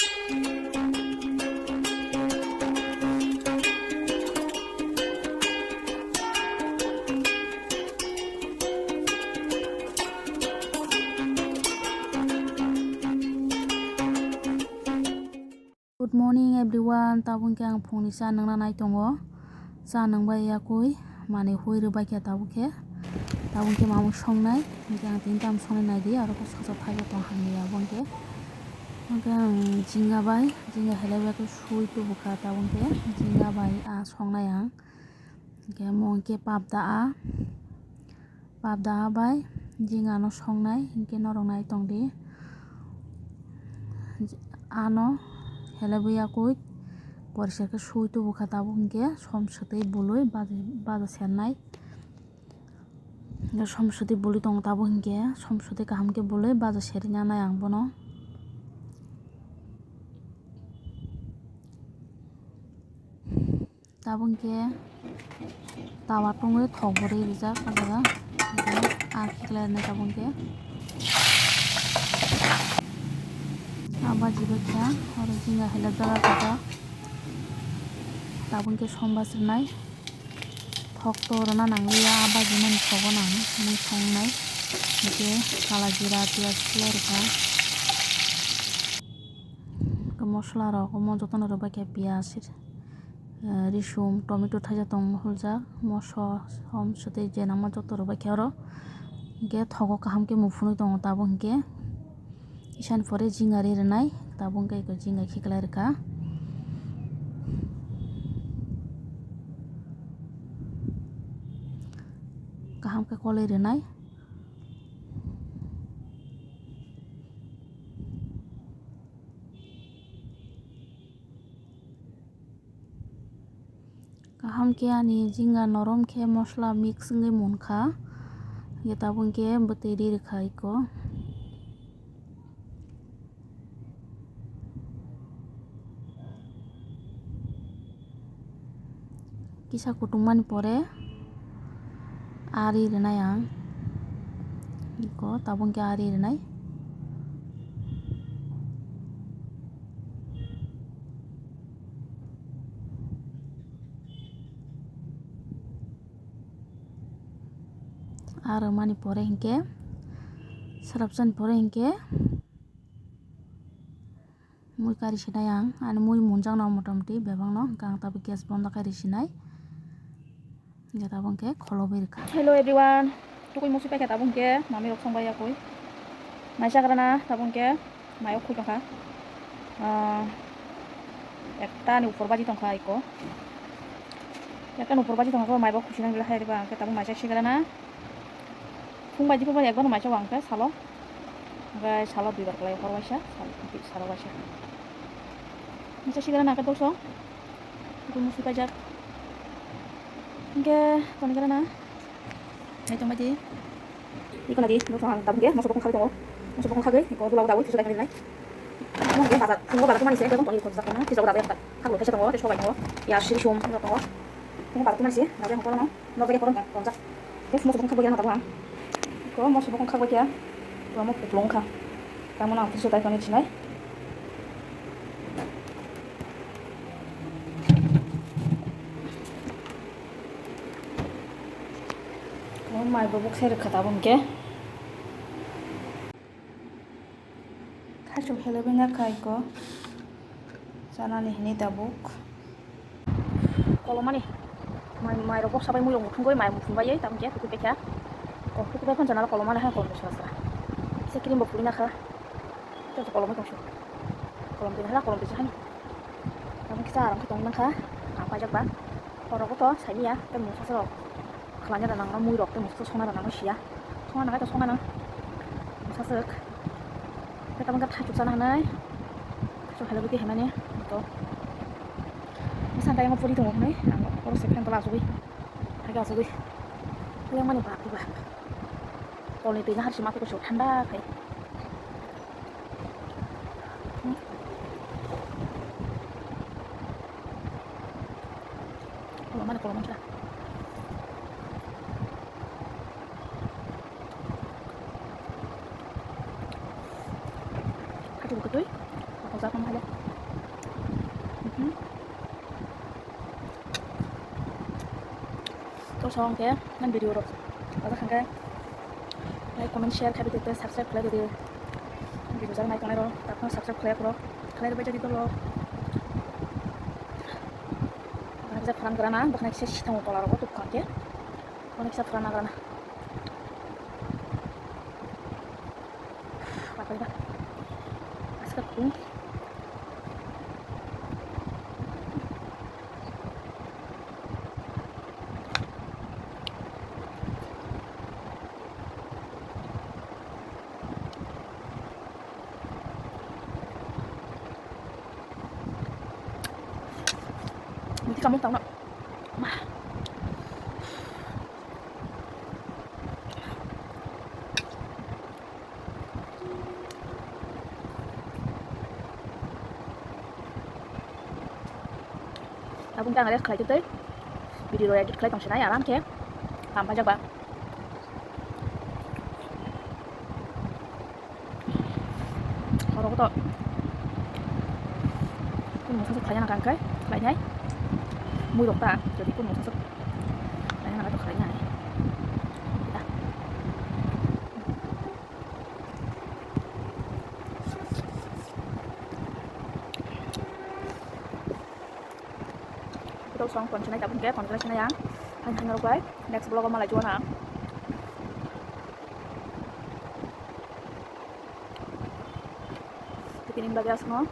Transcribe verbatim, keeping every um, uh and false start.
Good morning everyone, tabuk khe ang phungni cha nungna nai tongo. Cha nungbai yakui manwi hui rwbai khe tabuk khe. Tabuk khe mamung songnai, hwnkhe ang tini tamo songnai naidi, aro khe sosa phaibo tong hamya abo hwnkhe. Hwnkhe ang jinga bai, jinga helai bai khe sui tubukha tabuk khe, jinga bai a songnai ang. Hwnkhe mo hwnkhe pap da a. Pap da bai jinga no songnai, hwnkhe norok nai tongdi. Ano helai bai yakui poriskar khe sui tubukha tabuk hwnkhe som swtwi bului baja, baja sernai. Som swtwi bului tongo tabuk hwnkhe som swtwi kaham khe bului baja serina nai ang bono. Tabuk khe tawa tongwi thok bo rwi rijak o jaga. Hwnkhe a khiklai rwnai tabuk khe. A baji bai kha oro jinga hai jak jak. Tabuk khe som bachirnai. Thok to rwna nangliya, a baji mani thogo nang mui songnai. Hwnkhe kala jira piyaj khlai rwkha. Mosola rok omo jotono rwbaikha piyaj, eh, risum, tomato thaisa tong huljak, moso, som swtwi je nangma joto rwbaikha oro. Hwnkhe thogo kaham khe muphunwi tongo tabuk hwnkhe. Isani pore jinga ri rwnai, tabuk hwnkhe jinga khiklai rwkha. Kaham khe kolwi rwnai. Kaham khe ani jinga norom khe mosola mix wngwi munkha. Hwnkhe tabuk hwnkhe bwtwi ri rwkha eko. Kisa kutung mani pore ari rwnai ang. Eko tabuk hwnkhe ari rwnai. Aro mani pore hinkhe sarapsani pore hinkhe mui kari sinai ang, ani mui munjakno motamoti bebakno, hwnkhe ang tabuk gas bondo khe ri sinai. Hwnkhe tabuk hwnkhe kholobwi rwkha. Hello everyone, tukui musi paikha tabuk hwnkhe mami rok songbai yakui. Mai chakrana tabuk hwnkhe. Mayo khui tongkha. Ah, ekta ni upor baji tongkha eko. Ekta ni upor baji tongkha, maibo khusi nang gila hai riba, hwnkhe tabuk maisa sigrana. Phung bai diphuru ekbar maisa wngkha salo. Hwnkhe salo duibar kwlai hor waisa, sal-, salo waisa. Maisa sigrana hwnkhe dosong. Eko musi paijak. Hwnkhe tonigrana. Hai tongbai di. Iko nadi, no tong ang tabuk hwnkhe moso bokong khagwi tongo. Moso bokong khagwi, iko dula o dawi thusu daikha nai. Mo hwnkhe bazar, phungo bazar tongmani se, bebak tongwi thusu daikha nai. Thusu dawi khagwi thaisa tongo, tei sobai tongo. Ya siri sum no tongo. Phungo bazar tongmani se, dawi ang kono. No bege kono tongjak. Tei moso bokong khagwi tongo tabuk ang. Iko moso bokong khagwi khe, iko mo kuplung kha. Tamo nang thusu daikha nai sinai. O mai bo bukse rwkha tabuk hwnkhe. Khaichuk helebwi nakha iko. Chanani hinwi tabuk. Kolomani. Mai, mai rok boksa bai mui rok muthungwi mai muthung bai tabuk hwnkhe tukui paikha. Kok tukui pai phano chanalo kolomani hai kolomni sora sora. Kisa cream bo phuri nakha. Tei kolomwi tongsi. Kolom twi hala kolom twi hani. Tabuk kisa aram khe tongwi mankha. Ang paijak ba. Oro to saimanya tei mungsa se rok. Khlanya da nang mui rok tei mungsa songna da nang siya. Songna nang to songna nang. Mungsa se. Tei tabuk khe thaichuk sana hanai. Thaichuk helai bwtwi haimani. To. Masa kaya mo puri tongo hanai. Ang oro se phan tola asugwi. Hake asugwi. Yang mani bak bak. Kolni twi nahar si ma peko thanda khai. Kolom mani kolom mani. Khachu bukutui. Ako jat nama hale. Hmm? To song ke nan video rok. Kaza khangke like, comment, share khabi tete, subscribe khlai tete. Video jang nai tongnai rok, tapno subscribe khlai rok. Khlai rok bai jadi tolo. Bakna kisa pharan grana, bakna kisa sitong tola rok tuk khangke. Bakna kisa pharan grana. Apa ba? Aska kung. Miti kamu tau na. Ma. Abung tang rest khlai tei video edit khlai tong sinai aram khe. Ham pajak ba. Oro to kun mungsa khlai na kang kai khlai nai. Mui rok ta jadi kun mungsa khlai na to khlai nai. Photo song ton sinai tabuk ke ton khlai sinai ang. Han han rok bai next vlog o malai juana. Tini bagwi asno.